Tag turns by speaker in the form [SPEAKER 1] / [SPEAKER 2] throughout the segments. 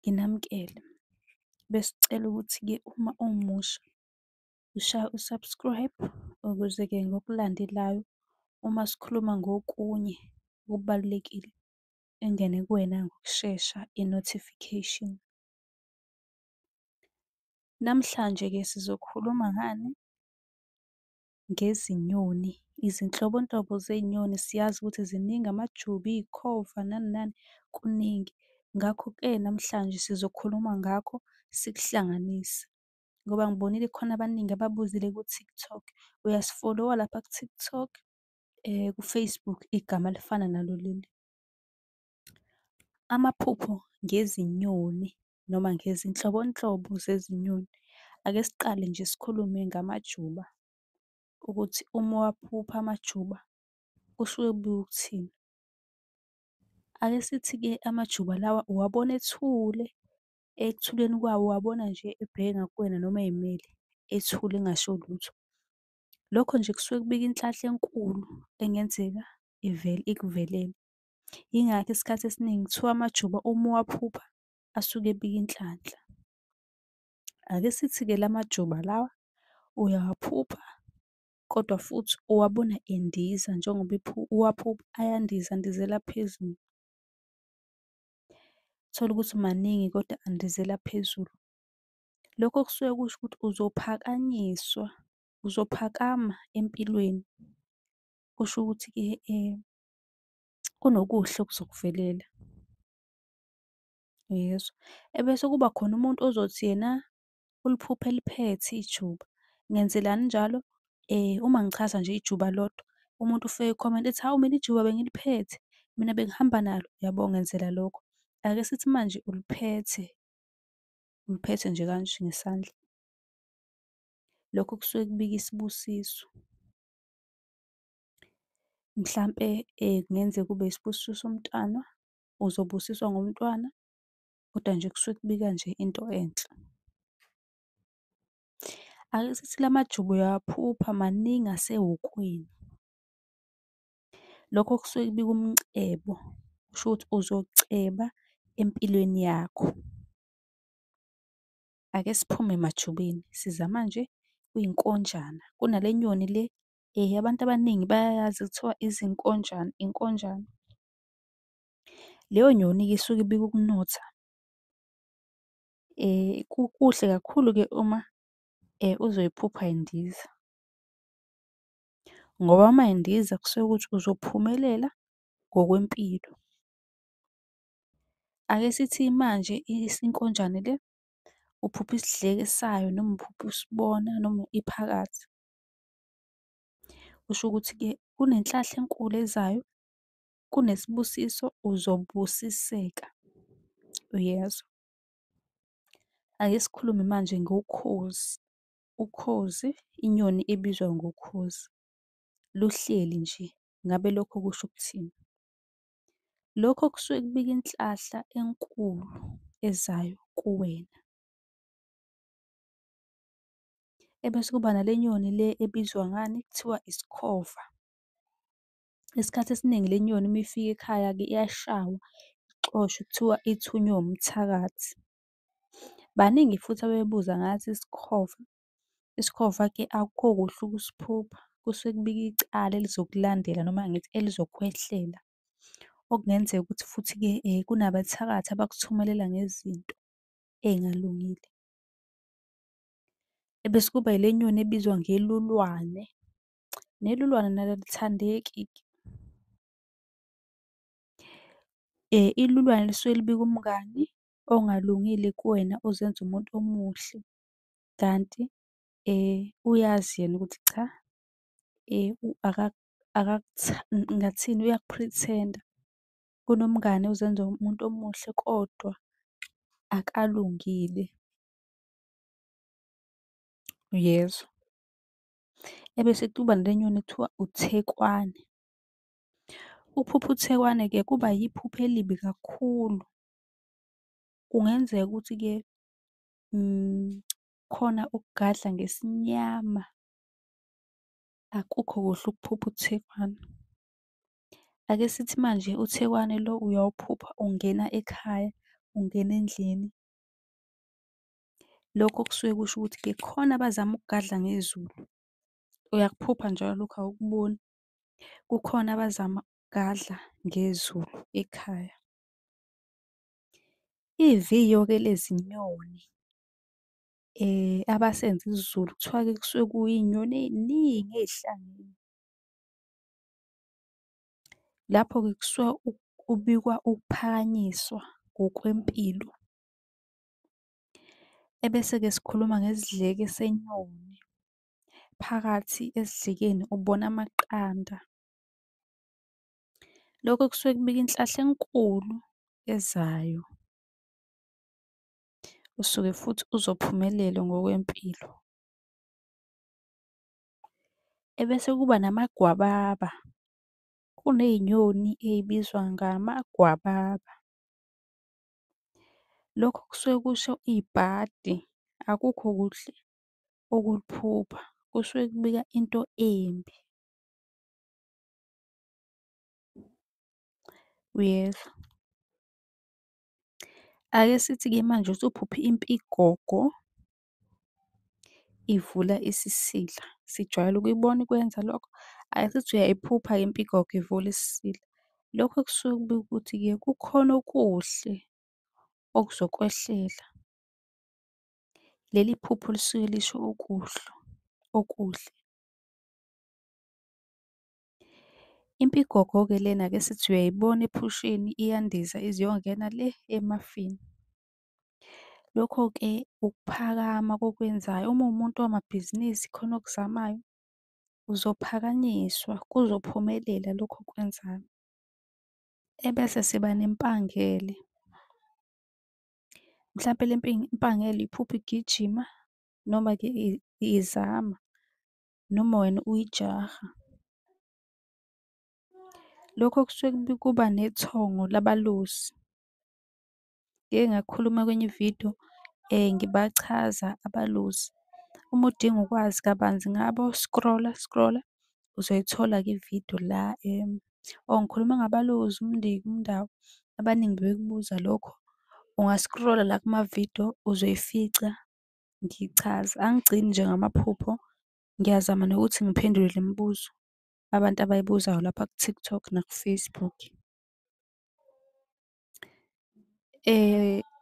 [SPEAKER 1] Nginamukele. Besicela ukuthi-ke uma umusha ushaye u-subscribe ukuze-ke ngokulandelayo uma sikhuluma ngokunye okubalulekile ingene kuwena ngokushesha i-notification. Namhlanje-ke sizokhuluma ngani? Ngezinyoni, izinhlobonhlobo zey'nyoni siyazi ukuthi ziningi amajuba, iy'khova nani nani kuningi. Ngakho-ke namhlanje sizokhuluma ngakho sikuhlanganise ngoba ngibonile kukhona abaningi ababuzile ku-TikTok. Uyasifolowa lapha ku-TikTok, ku-Facebook igama lifana nalo leli. Amaphupho ngezinyoni noma ngezinhlobonhlobo zezinyoni. Ake siqale nje sikhulume ngamajuba ukuthi uma uwaphupha amajuba kusuke kubikwa ukuthini. Ake sithi-ke amajuba lawa uwabona ethule, ekuthuleni kwawo uwabona nje ebheke ngakuwena noma ey'mele ethule engasho lutho. Lokho nje kusuke kubika inhlanhla enkulu engenzeka ivele ikuvelele. Yingakho isikhathi esiningi kuthiwa amajuba uma uwaphupha asuke ebika inhlanhla. Ake sithi-ke la majuba lawa uyawaphupha kodwa futhi uwabona endiza njengoba uwaphupha ayandiza, andizela phezulu. Uthole ukuthi maningi kodwa andizela phezulu. Lokho kusuke kusho ukuthi uzophakanyiswa, uzophakama empilweni. Kusho ukuthi-ke kunokuhle okuzokuvelela, uyezwa? Ebese kuba khona umuntu ozothi yena uliphupha eliphethe ijuba. Ngenzelani njalo? Uma ngichaza nje ijuba lodwa, umuntu ufike ekhomenta ethi, hawu mina ijuba bengiliphethe, mina bengihamba nalo, uyabo? Ngenzela lokho. Ake sithi manje uliphethe, uliphethe nje kanje ngesandla. Lokho kusuke kubika isibusiso. Mhlampe kungenzeka kube isibusiso somntwana, uzobusiswa ngomntwana, kodwa nje kusuke kubika nje into enhle. Ake sithi la majuba uyawaphupha maningi asehhokweni. Lokho kusuke kubika umcebo, kusho ukuthi uzoceba empilweni yakho. Ake siphume emajubeni, siza manje kwiy'nkonjana. Kunale nyoni le abantu abaningi bayayazi kuthiwa izinkonjane, inkonjane. Leyo nyoni-ke isuke ibika ukunotha. Kuhle kakhulu-ke uma uzoyiphupha indiza ngoba uma indiza kusuke kusho ukuthi uzophumelela ngokwempilo. Ake sithi manje inkonjane le uphupha isidleke sayo noma uphupha usibona noma iphakathi. Kusho ukuthi-ke kunenhlahla enkulu ezayo, kunesibusiso, uzobusiseka, uyezwa? Ake sikhulume manje ngokhozi. Ukhozi, inyoni ebizwa ngokhozi, luhleli nje. Ngabe lokho kusho ukuthini? Lokho kusuke kubika inhlahla enkulu ezayo kuwena. Ebese kuba nale nyoni le ebizwa ngani? Kuthiwa isikhova. Isikhathi esiningi le nyoni uma ifika ekhaya-ke iyashawa, ixoshwe, kuthiwa ithunywe umthakathi. Baningi futhi ababebuza ngaso isikhova. Isikhova-ke akukho kuhle ukusiphupha, kusuke kubika icala elizokulandela noma ngithi elizokwehlela. Okungenzeka ukuthi futhi-ke kunabathakathi abakuthumelela ngezinto ey'ngalungile. Ebese kuba ile nyoni ebizwa ngelulwane. Nelulwane nalo alithandeki-ke. Ilulwane lisuke libika umngani ongalungile kuwena ozenza umuntu omuhle kanti uyazi yena ukuthi cha ngingathini uyaku-pretend-a. Kunomngani ozenza umuntu omuhle kodwa akalungile. Uyezwa? Ebese kuba nale nyoni ekuthiwa uthekwane. Ukuphupha uthekwane-ke kuba yiphupho elibi kakhulu. Kungenzeka ukuthi-ke khona okugadla ngesinyama. Akukho kuhle ukuphupha uthekwane. Ake sithi manje uthekwane lo uyawuphupha ungena ekhaya. ungena endlini. Lokho kusuke kusho ukuthi-ke khona abazama ukugadla ngezulu. Uyakuphupha njalo lokhu awukuboni. Kukhona abazama ukugadla ngezulu ekhaya. Iviyo-ke lezinyoni abasenza isiZulu kuthiwa-ke kusuke kuyiy'nyoni ey'ningi ey'hlangene. Lapho-ke kusuke kubikwa ukuphakanyiswa ngokwempilo. Ebese-ke sikhuluma ngesidleke senyoni. Phakathi esidlekeni ubona amaqanda. Lokho kusuke kubika inhlahla enkulu ezayo. Usuke futhi uzophumelela ngokwempilo. Ebese kuba namagwababa. Kuney'nyoni ey'bizwa ngamagwababa. Lokho kusuke kusho ibhadi, akukho kuhle ukuliphupha, kusuke kubika into embi. Uyezwa? Ake sithi-ke manje usuphuphe impigogo ivula isisila, sijwayele ukuyibona ikwenza lokho. Ake sithi uyayiphupha-ke impigogo ivula isisila. Lokho kusuke kubika ukuthi-ke kukhona okuhle okuzokwehlela. Leli phupho lisuke lisho okuhle, okuhle. Impigogo-ke lena ake sithi uyayibona ephusheni iyandiza ize iyongena le emafini. Lokho-ke ukuphakama kokwenzayo. Uma uwumuntu wamabhizinisi khona okuzamayo, uzophakanyiswa kuzophumelela lokho okwenzayo. Ebese siba nempangele. Mhlampe le impangele uyiphupha igijima noma-ke izama noma wena uyijaha. Lokho kusuke kuba nethongo labalusi. Ngike ngakhuluma kwenye ividiyo ngibachaza abalusi. Uma udinga ukwazi kabanzi ngabo scroll-a scroll-a uzoyithola-ke ividiyo la oh ngikhulume ngabalusi uMndiki, uMndawu, abaningi bebekubuza lokho. Unga-scroll-a la kumavidiyo uzoyifica ngichaza. Angigcini nje ngamaphupho, ngiyazama nokuthi ngiphendule le mibuzo abantu abayibuzayo lapha ku-TikTok naku-Facebook.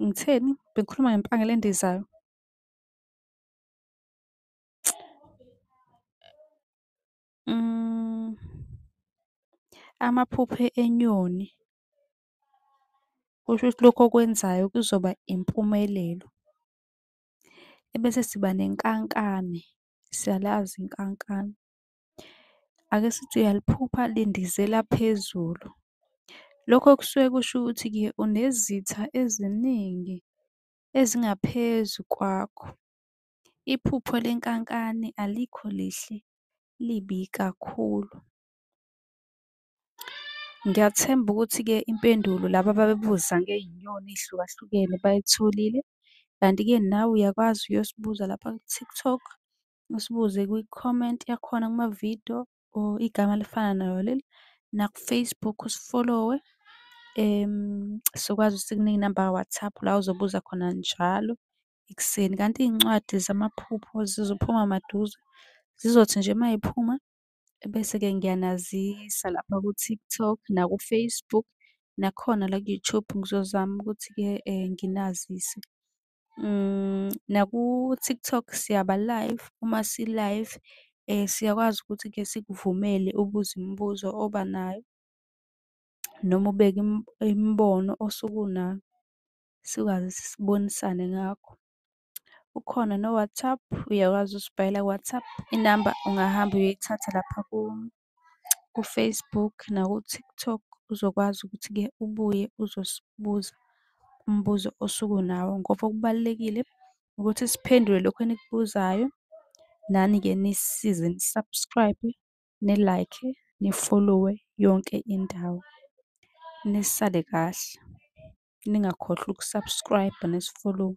[SPEAKER 1] Ngitheni? Bengikhuluma ngempangele endizayo? Amaphupho enyoni, kusho ukuthi lokhu okwenzayo kuzoba impumelelo. Ebese siba nenkankane, siyalazi inkankane. Ake sithi uyaliphupha lindizela phezulu. Lokho kusuke kusho ukuthi-ke unezitha eziningi ezingaphezu kwakho. Iphupho lenkankane alikho lihle, libi kakhulu. Ngiyathemba ukuthi-ke impendulo laba ababebuza ngey'nyoni ey'hlukahlukene bayitholile. Kanti-ke nawe uyakwazi uyosibuza lapha ku-TikTok, usibuze kwi-comment yakhona kumavidiyo or igama lifana nalo leli, naku-Facebook usifolowe. Sizokwazi ukuthi sikunike inamba ka-WhatsApp la ozobuza khona njalo ekuseni. Kanti iy'ncwadi zamaphupho zizophuma maduze. Zizothi nje uma y'phuma ebese-ke ngiyanazisa lapha ku-TikTok naku-Facebook, nakhona la ku-YouTube ngizozama ukuthi-ke nginazise. Naku-TikTok siyaba live, uma si-live siyakwazi ukuthi-ke sikuvumele ubuze imibuzo obanayo noma ubeke imibono osuke unayo, sikwazi ukuthi sibonisane ngakho. Ukhona no-WhatsApp, uyakwazi usibhalela ku-WhatsApp. Inamba ungahamba uyoyithatha lapha ku-Facebook naku-TikTok uzokwazi ukuthi-ke ubuye uzosibuza umbuzo osuke unawo ngoba okubalulekile ukuthi siphendule lokhu enikubuzayo. Nani-ke nisisize ni-subscribe-e, ni-like-e, ni-follow-e yonke indawo. Nisale kahle, ningakhohlwa uku-subscribe-a nesifolowe.